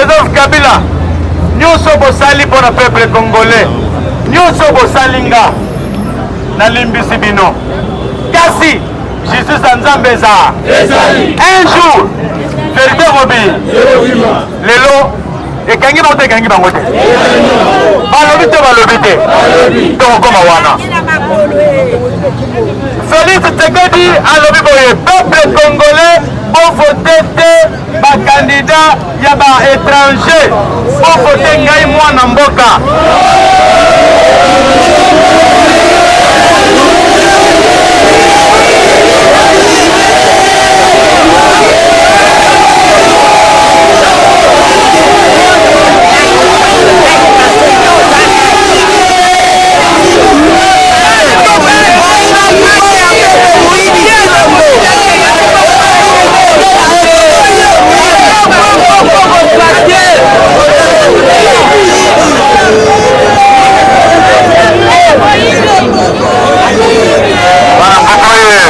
Joseph Kabila, nyonso bosali mpo na peuple congolais, nyonso bosali nga, nalimbisi bino. Kasi justice ya Nzambe eza un jour verite ekobi lelo ekangi bango te ekangi bango te balobi te balobi te tokokoma wana Félix Tshisekedi alobi boye peuple congolais bovote te bakandida ya ba étranger bovote ngai mwana mboka. Bana mboka oye!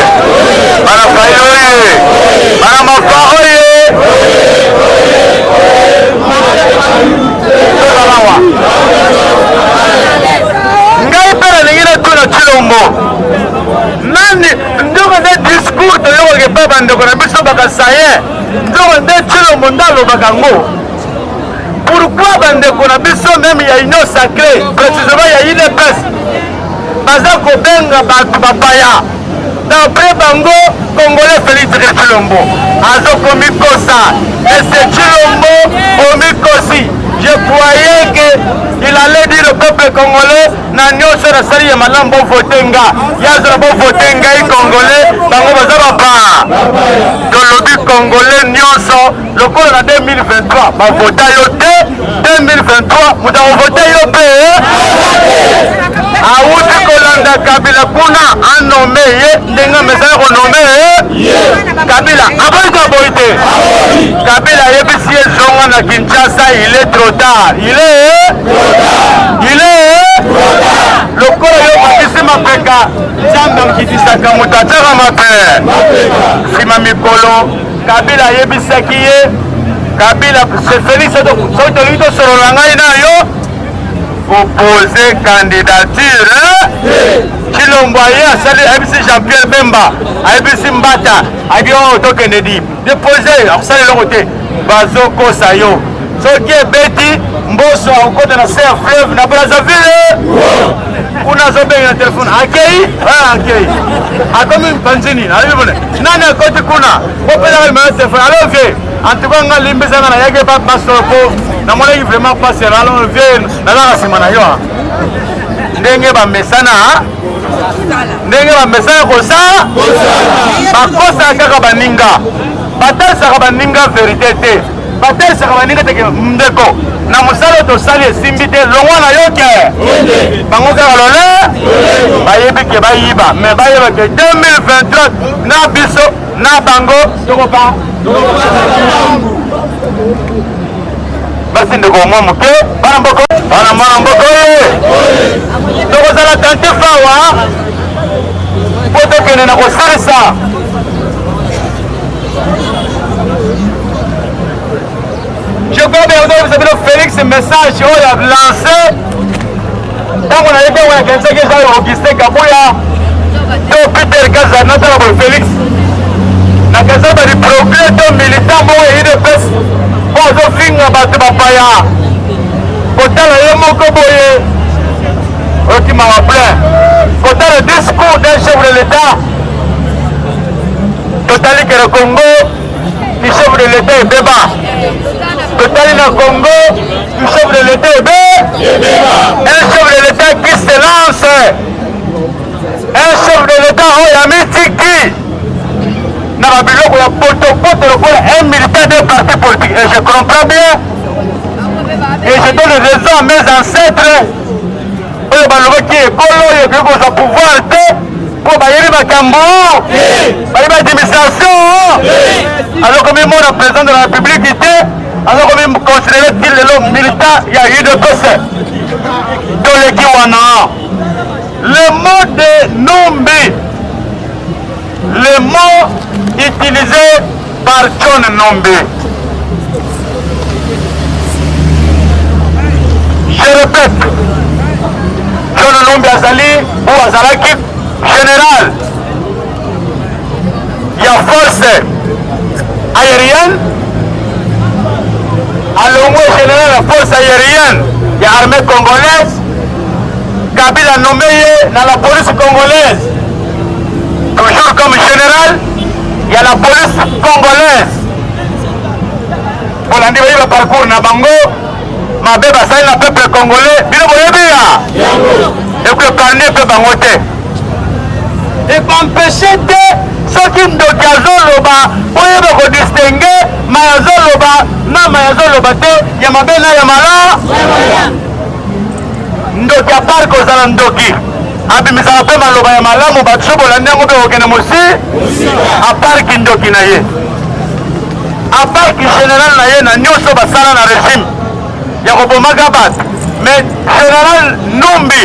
Bana Fayulu oye! Bana Mafa oye! Tozala awa. Ngai mpe nalingi natuna Tshilombo nani ndoko nde discours toyokaka epai bandeko na biso bakasaye ndoko nde Tshilombo nde alobaka yango pourquoi bandeko na biso meme ya union sacrée précisément ya udps baza kobenga bato bapaya d'après bango congolais Félix Tshilombo azokomikosa et c'est Tshilombo omikosi je croyais que il allait dire au peuple congolais na nyonso nasali ya malamu bovote nga yazala bovote ngai congolais bango baza bapa tolobi congolais nyonso lokola na 2023 bavota yo te 2023 moto akovote yo mpe awuti kolanda kabila kuna anome ye ndenge amesana konome ye kabila aboyi to aboyi te kabila ayebisi ye zonga na kinshasa il est trop tard il est il est lokola yo obakisi mapeka nzambe akitisaka moto atiaka mape nsima mikolo Kabila ayebisaki ye Kabila Felix soki tolingi tosolola ngai na yo kopose candidature Tshilombo aye asali ayebisi Jean Pierre Bemba ayebisi Mbata ayebi oyo oh, tokende di depose akosala eloko te bazokosa yo soki ebeti mboso akokota na se ya fleuve na Brazzaville kuna azobenga na telefone akei ah, akei akomi mpanzini alobi bone nani akoti kuna bopesaka limaya telefone alo vie en tout cas nga limbisanga nayaki pa masolo po namonaki vraiment pasi alo vie nazaka nsima na yo ah. ndenge bamesana ah. ndenge bamesana kosala bakosaka kaka baninga batalisaka baninga verite te batalisaka baninga teke ndeko na mosala tosali esimbi te longwa na yo ke bango kaka lole bayebi ke bayiba me bayeba ke 2023 na biso na bango tokopa basi ndeko mwa moke bana mboko bana mwana mboko ye tokozala tante fawa mpo tokende na kosalisa Je crois bien ozoyebisa bino Félix message oyo a lancé ntango nayebi yango nakanisaki eza Augustin Kabuya to Peter Kaza natala boye Félix nakanisaki bali progrès to militant moko ya UDPS mpo azofinga bato bapaya kotala ye moko boye okimaka plein kotala discours d'un chef de l'état totali kele Congo du chef de l'État ebeba totali na Congo du chef de l'État ebe un chef de l'État qui se lance un chef de l'État oyo amitiki na babiloko ya potopoto lokola un militaire d'un parti politique et je comprends bien et je donne raison à mes ancêtres oyo balobaki ekolo oyo ekoki kozwa pouvoir te mpo bayebi makambo bayebi administration aza komimona président de la république te aza komiconsidere ti lelo militant ya udps toleki wana le mot de numbi le mot utilisé par John Numbi. Je répète, John Numbi azali ou azalaki général ya force aérienne, alongwe général ya force aérienne ya armée congolaise. Kabila nommé ye na la police congolaise, toujours comme général ya la police congolaise. Bolandi boyeba parcours na bango mabe basali na peuple congolais, bino boyebi ya ekoepargne mpe bango te, ekoempeshe te. Soki ndoki azoloba, boyeba kodistingue maye azoloba na maye azoloba te, ya mabe na ya mala. Ndoki apart kozala ndoki, abimisaka mpe maloba ya malamu. Bato so bolandi yango mpe kokende mosi. Apart kindoki na ye, apart général na ye, na nyonso basala na régime ya kobomaka bato, mais général Numbi,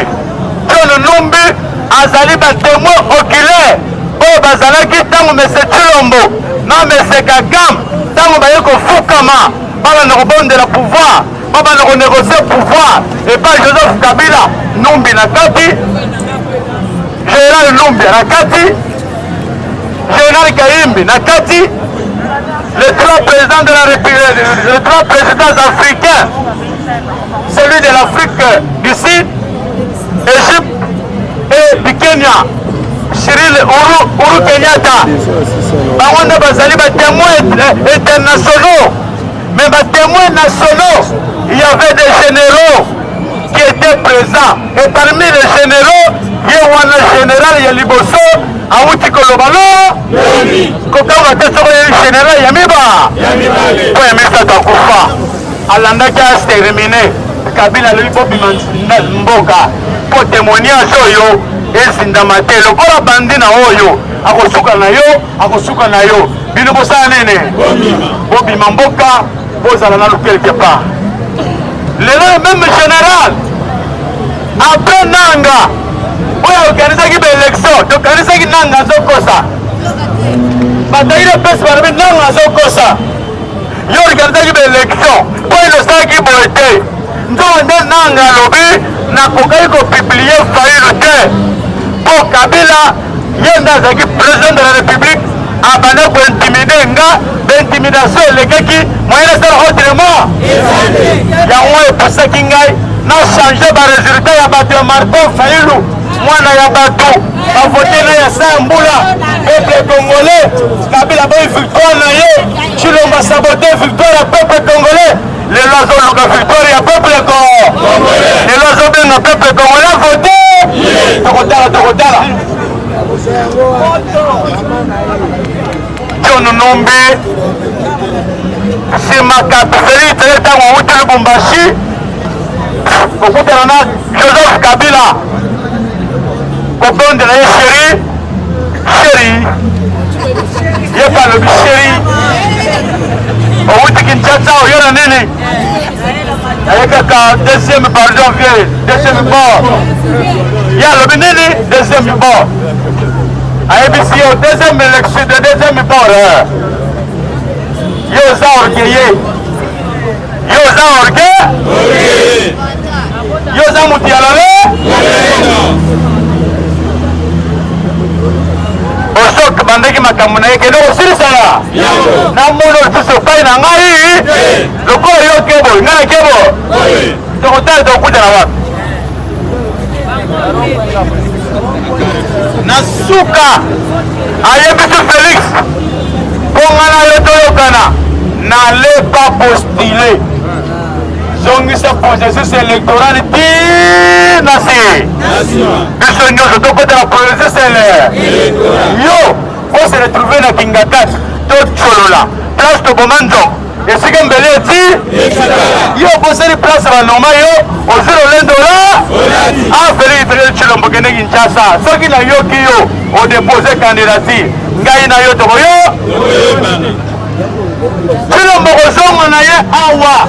John Numbi, azali batémoin oculaire oyo bazalaki ntango mese Tshilombo na mese Kagame, ntango baye kofukama, babanda kobondela pouvoir, babanda konégocie pouvoir epai Joseph Kabila. Numbi na kati, général Numbi na kati, général Kayimbi na kati, les trois présidents de la République, les trois présidents africains, celui de l'Afrique du Sud, Égypte et du Kenya, Cyril Uhuru, Uhuru Kenyatta. Bango nde bazali batémoins internationaux, mais batémoins nationaux, il y avait des généraux qui étaient présents. Et parmi les généraux, ye wana général ya liboso awuti koloba lo kokanga te. Soko ye général ya miba mpo ya misato akufa, alandaki astermine Kabila. Alobi bobima mboka mpo témoignage oyo ezindama te. Lokola bandi na oyo akosuka na yo, akosuka na yo. Bino bosala nini? Bobima mboka, bozala nanu quelque part. Lelo même général, après Nanga oyo organisaki baélection, tokanisaki Nanga azokosa. Bato UDPS balobi Nanga azokosa, yo organisaki baélection mpo ino osalaki boye te. Nzoka nde Nanga alobi nakokaki kopublier Fayulu te mpo Kabila ye nde azalaki président de la République, abanda kointimider nga, baintimidation elekaki, moyen nasala autrement. Yango epusaki ngai na change baresultat ya bato ya Martin Fayulu, mwana ya bato bavote na ya sa mbula. Peuple congolais, Kabila boyi victoire na ye, Tshilombo sabote victoire ya peuple congolais. Lelo azoluka victoire ya peuple ko, lelo azobenga peuple congolais vote. Tokotala, tokotala. John Numbi, nsima Félix ntango awuti Lubumbashi kokutana na Joseph Kabila, kobondela ye chéri, chéri, ye mpe alobi chéri, owuti Kinshasa, oyo na nini? Aye kaka deuxième, pardon vieux, deuxième bord. Ye alobi nini? Deuxième bord. Ayebisi yo deuxième élection de deuxième bord, yo oza orgueilleux, yo oza orgueil, yo oza moto ya lole. Osok bandaki makambo na ye, kende kosilisa ya namona lisusu epai na ngai. Lokola yo kebo, ngai na kebo, tokotala tokokutana wapi. Na suka ayebisi Félix mpo nga na yo toyokana, n'allez pas postuler, zongisa processus électoral ti na si biso nyonso tokota na processus ele yo ose retrouve na Kingakati, totsolola place toboma nzongo, esika mbele eti yo obosani place banoma yo, ozwi lolendo la a Félix Tshisekedi Tshilombo. Kende Kinshasa, soki nayoki yo odepose candidature, ngai na yo tokoyo. Tshilombo kozonga na ye awa,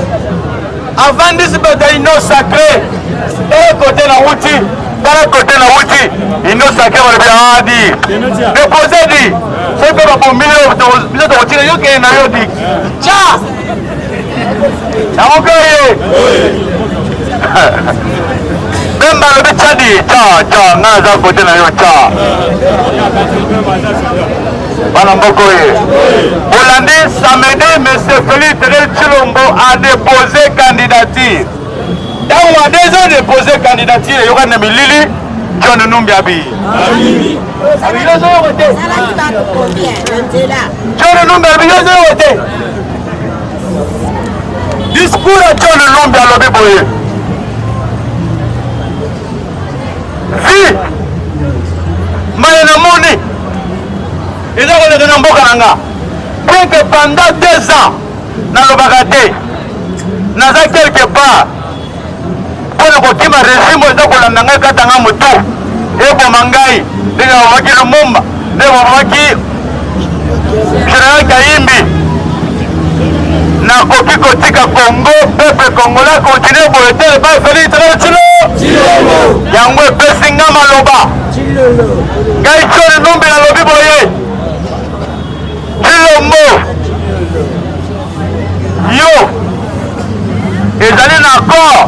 avandisi bato ya union sacrée. Tala kote na wuti, tala kote na wuti. Union sacrée balobi adi dépose di, soki mpe babombili biso, tokotika yo, kende na yo di tya yango mpe ye. Bemba alobi Tchadi, tcha tcha, nga naza kote na yo tcha. Bana mboka oye. Bolandi samedi monsieur Félix Tshilombo a déposé candidature. Ntango a déjà déposé candidature eyokani na milili John Numbi abi. John Numbi abi yo ozoyoka te. Discours ya John Numbi alobi boye. Vi maye namoni eza koleka na mboka na nga bien que pendant 2 ans nalobaka te, naza quelque part mpo na kokima régime oyo eza kolanda ngai, kata nga motu, eboma ngai ndenge babomaki Lumumba, ndenge babomaki général Kayimbi. Nakoki kotika Congo, peuple congolais continue boye te. Epai Félix Tshilo, yango epesi nga maloba. Ngai John Numbi nalobi boye: Tshilombo, yo ezali na accord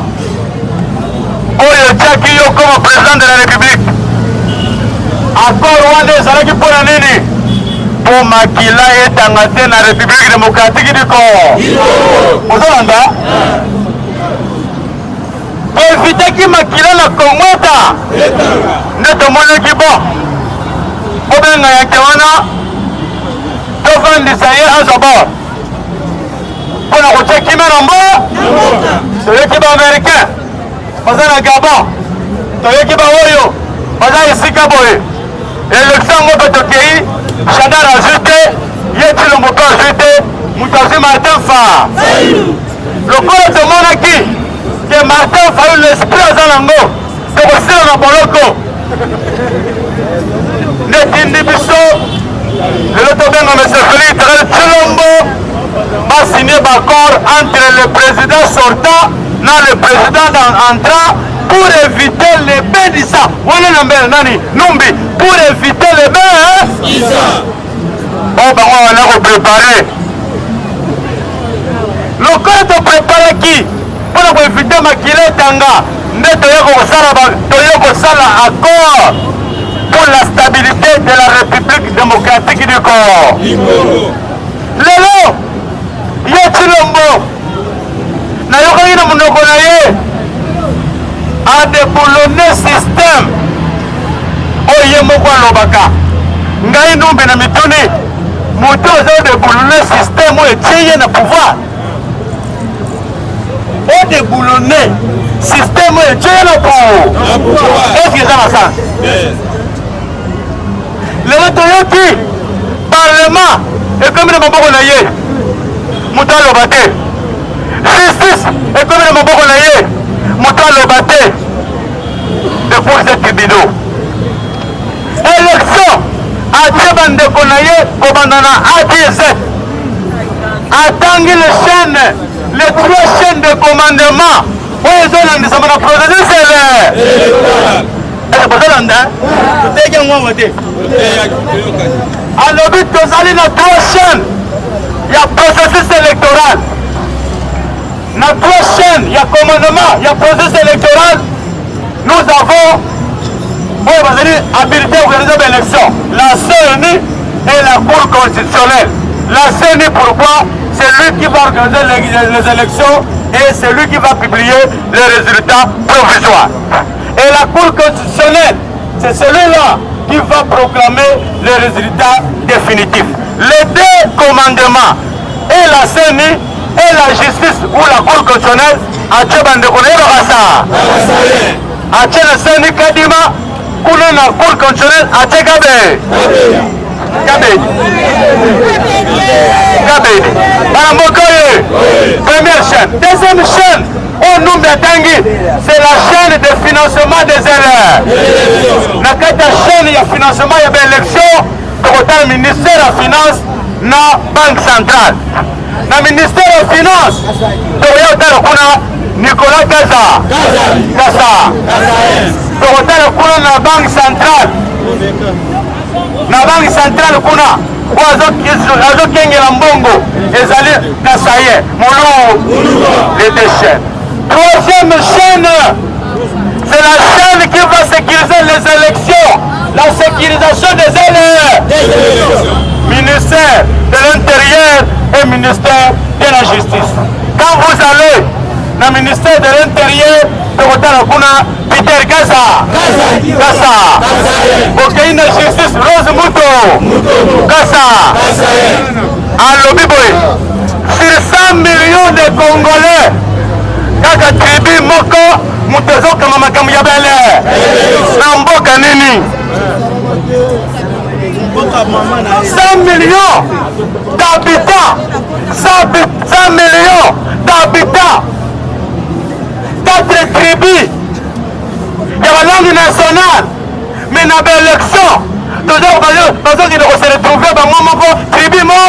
oyo etiaki yo comme président de la République. Accord wana ezalaki mpona nini? Mpo makila etanga te na République démocratique du Congo. Ozolanda, evitaki makila na Congo eta nde tomonaki bon obenga yake wana, tovandisa ye, azwa bord mpona kotia kimia na mbo. Toyoki Baaméricain baza na Gabon, toyoki baoyo baza esika boye. Élection yango mpe tokei, Shadary azwi te, ye Tshilombo mpe azwi te, moto azwi Martin Fa. Lokola tomonaki ke Martin Fayulu, l'esprit aza nango, tokosila na boloko, nde tindi biso lelo tobenga monsieur Félix Tshilombo basigner baaccord entre le président sortant na le président entrant pour éviter le bain du sang. Wana na mbele nani Numbi, pour éviter le bain oyo bango wana kopréparer. Lokola topreparaki mpona koéviter makila etanga, nde toye kosala accord pour la stabilité de la République démocratique du Congo. Lelo ye Tshilombo, nayokaki na monoko na ye, adéboulonner système oyo ye moko alobaka. Ngai Numbi na mituni: moto aza odéboulonner système oyo etie ye na pouvoir, odéboulonner système oyo etie ye na pouvoir, est-ce eza na sens? Lelo toyoki parlement ekomi na maboko na ye, moto aloba te. Justice ekomi na maboko na ye, moto aloba te. Depuis ce tribunaux, élection, atie bandeko na ye kobanda na A ti Z. Atangi les chaînes, les trois chaînes de commandement oyo ezolandisama na processus électoral. Bozolanda, toteki yango awa te. Alobi tozali na trois chaînes ya processus électoral. Na trois chaînes ya commandement ya processus électoral, nous avons oyo bazali habilité organiser baélection, la CENI et la Cour constitutionnelle. La CENI, pourquoi? C'est lui qui va organiser les élections et c'est lui qui va publier les résultats provisoires. Et la Cour constitutionnelle, c'est celui-là qui va proclamer les résultats définitifs. Les deux commandements, et la CENI et la justice ou la Cour constitutionnelle, atie bandeko na ye bakasa, atie na CENI Kadima, kuna na Cour constitutionnelle atie Kabe Kabedi Kabedi. Bana mboka ye, première chaîne. Deuxième chaîne oyo Numbi atangi, c'est la chaîne de financement des élèves. Na kati ya chaîne ya financement ya baélection, tokotala ministère ya Finance na Banque centrale. Na ministère ya Finance, tokoya kotala kuna Nicolas Kaza Kasa. Tokotala kuna na Banque centrale, na Banque centrale kuna oyo azokengela mbongo ezali Kasaye Molu. Les deux chaînes. Troisième chaîne, c'est la chaîne qui va sécuriser les élections, la sécurisation des élections. Ministère de l'Intérieur et ministère de la Justice. Quand vous allez dans le ministère de l'Intérieur, tokotala kuna Peter Gaza Gaza bokei na justice Rose Muto Gaza alobi boye sur 100 millions de congolais kaka tribu moko moto ezokanga makambo ya bele na mboka nini 100 millions d'habitants 100 millions d'habitants quatre tribus ya balangue nationale mais na baélection bazokende kose retrouve bango moko tribu mo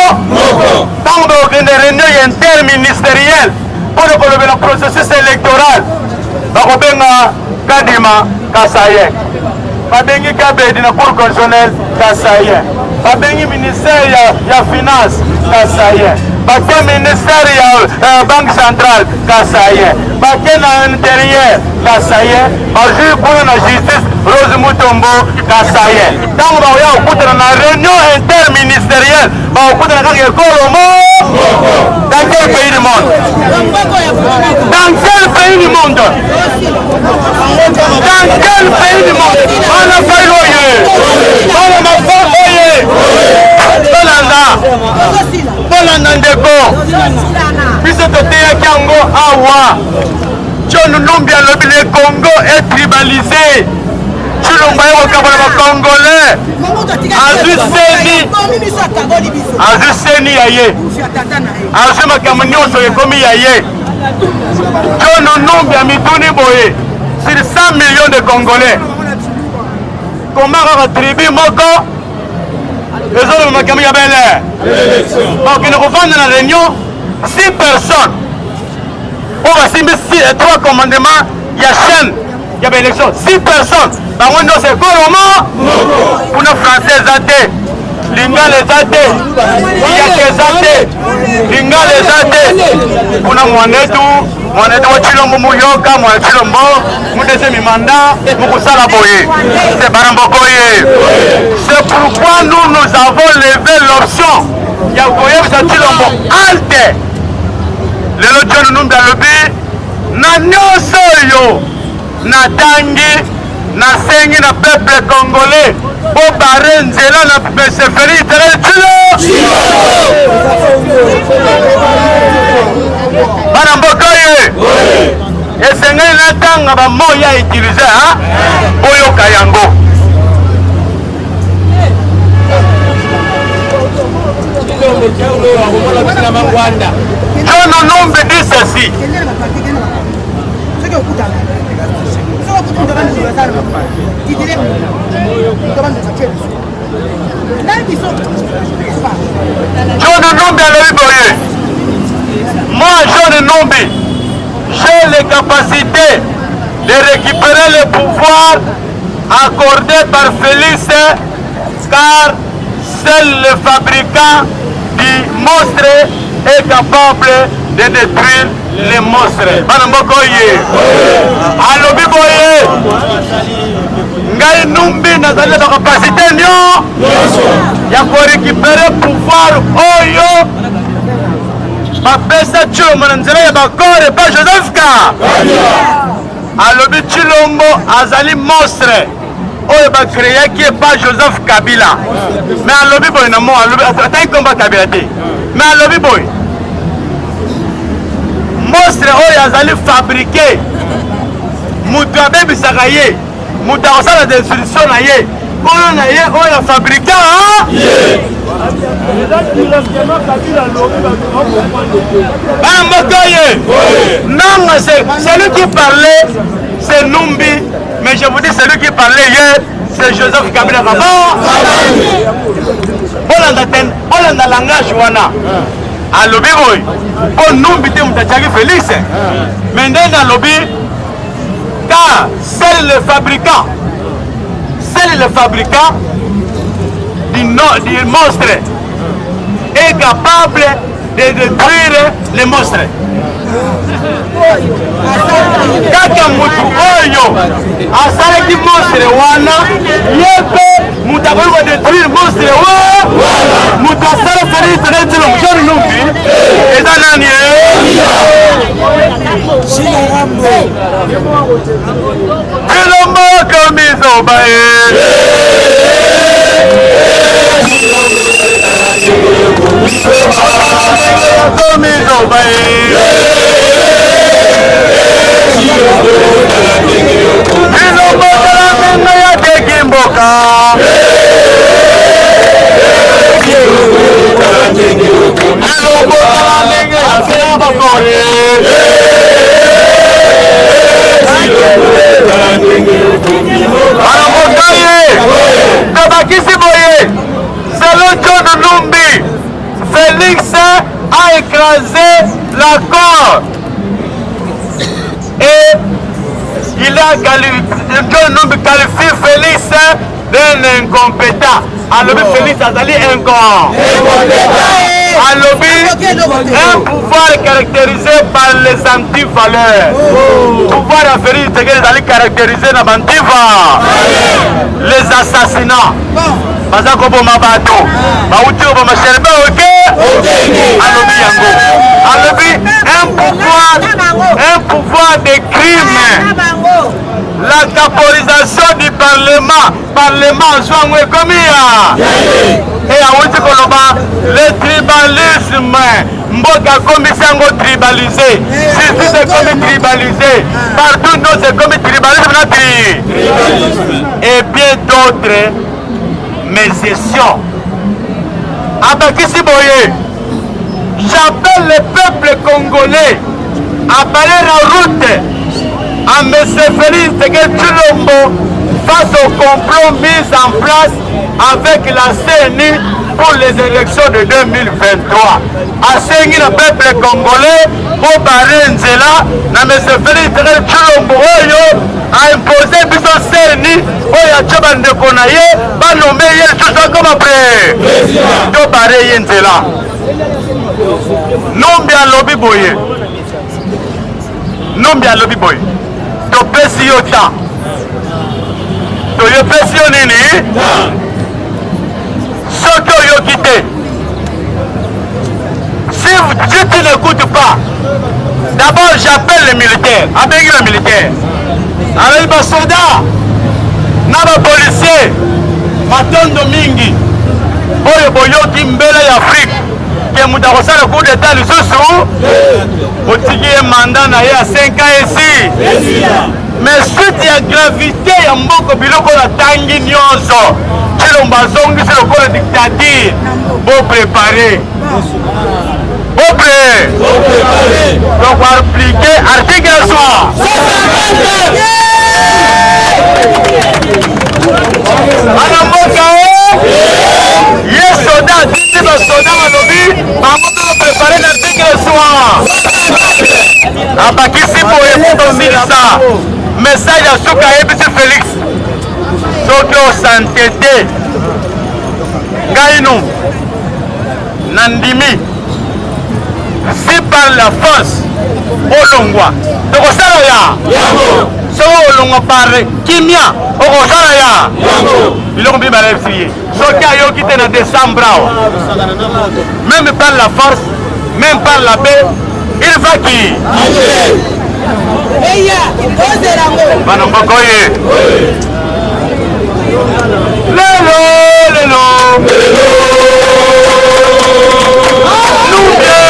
ntango bakokende réunion ya interministériel mpo na kolobela processus électoral bakobenga kadima kasaye babengi kabedi na cour constitutionnelle kasaye babengi ministère ya, ya finance kasaye bake ministère ya uh, banque centrale kasaye bake na interieur kasaye bazwi kuna na justice rose mutombo kasaye ntango bakoya kokutana na réunion interministérielle bakokutana kaka ekolo mo dans quel pays du monde dans quel pays du monde dans quel pays du monde bana failo oye bana mafa oye tolanda tolanda ndeko biso toteyaki yango awa John Numbi alobi le Congo est tribalisé Tshilombo aye kokabola ba Congolais azwi seni azwi seni ya ye azwi makambo nyonso ekomi ya ye John Numbi amituni boye sur 100 millions de Congolais koma kaka tribu moko ezoloba makambo ya bele bakende kofanda na réunion 6 personnes oyo basimbi 3 commandement ya chaîne ya baélection 6 personnes bango nyonso ekolo mo kuna français eza te lingala eza te liyaka eza te lingala eza te kuna mwanetu mwanetu wa chilombo muyoka mwana chilombo mudesemi manda mukosala boye c'est bana mboko ye c'est pourquoi nous nous avons levé l'option ya koyebisa chilombo halte lelo john numbi alobi na nyonso oyo natangi nasengi na peuple congolais bobare nzela na monsieur Félix Therese Tshilo bana mboka ye esengeli natanga bamo ya utilize boyoka yango John Numbi dit ceci. John Numbi alobi boye. Moi, John Numbi, j'ai les capacités de récupérer le pouvoir accordé par Félix car seul le fabricant du monstre est capable de détruire les monstres. Bana moko ye alobi boye ngai numbi nazali na bakapasite nio ya korekipere pouvoir oyo bapesa Tshilombo na nzela ya bakore pa Joseph Ka alobi Tshilombo azali monstre oyo ba créaki epa Joseph Kabila mais alobi boye na mo alobi atangi komba Kabila te mais alobi boye monstre oyo azali fabriqué moto abebisaka ye moto akosala destruction na ye oyo na ye oyo afabrika bana mboka ye nanga celui qui parlait c'est Numbi mais je vous dis celui qui parlait hier c'est Joseph Kabila Kaba bolanda ten bolanda langage wana alobi boye mpo Numbi te moto atiaki Félix mais ndenge alobi car seul le fabricant seul le fabricant du, no, du monstre est capable de détruire les monstres. Kaka motu oyo asalaki monstre wana, ye mpe moto akoki kodétruire monstre wa moto asala Félix Tshisekedi Tshilombo. John Numbi eza nani? Tshilombo akomi zoba ye. Akomi zoba ye. Tshilombo tala ndenge yateki mboka. Tshilombo tala ndenge asala bakore. Bana mboka ye tobakisi boye, selon John Numbi, Félix a écrasé l'accord et il a John Numbi qualifie Félix d'un incompétent. Alobi Félix azali incon. Alobi un pouvoir caractérisé par les antivaleurs. Pouvoir ya Félix Tshisekedi ezali caractérisé na bantiva, les assassinats, baza koboma bato, bauti koboma Chérubin Oke. Alobi yango, alobi un pouvoir de crime, la caporisation du parlement. Parlement azwa yango, ekomi ya e. Awuti koloba le tribalisme, mboka akomisi yango tribalisé, justice ekomi tribalisé partout, nyonso ekomi tribalisme na tri et bien d'autres mégestions. Abakisi boye: j'appelle le peuple congolais à barrer la route à M. Félix Tshisekedi Tshilombo face au complot mis en place avec la CENI pour les élections de 2023. Asengi na peuple congolais bobarrer nzela na M. Félix Tshisekedi Tshilombo oyo aimpose biso CENI, oyo atie bandeko na ye, banommer ye lisusu akoma pre, tobarrer ye nzela. Numbi alobi boye, Numbi alobi boye: topesi yo temps, toyopesi yo nini, soki oyoki te, si tu n'écoutes pas, d'abord j'appelle les militaires. Abengi ba militaire, alobi basoda na bapolicier, matondo mingi oyo boyoki mbele ya Afrique ke moto akosala coup d'état lisusu, botiki ye mandat na ye ya 5 ans esi. Mais suite ya gravité ya mboka, biloko natangi nyonso, Tshilombo azongisi lokola dictature. Bopréparer, bopré donc appliquer article soi. Bana mboka e, ye soda atindi basoda, balobi bango mpe bapréparer na article soi. Abakisi boye mpo tosilisa message ya suka, ayebisi Félix: soki osante te, ngai nu nandimi, si par la force olongwa, tokosala ya. Soki olongwa par kimia, okosala ya biloko mibale. Yebisi ye soki ayoki te, na décembre awa, même par la force, même par la paix, il va qui bana mboka oye. Lelo lelo. Numbi.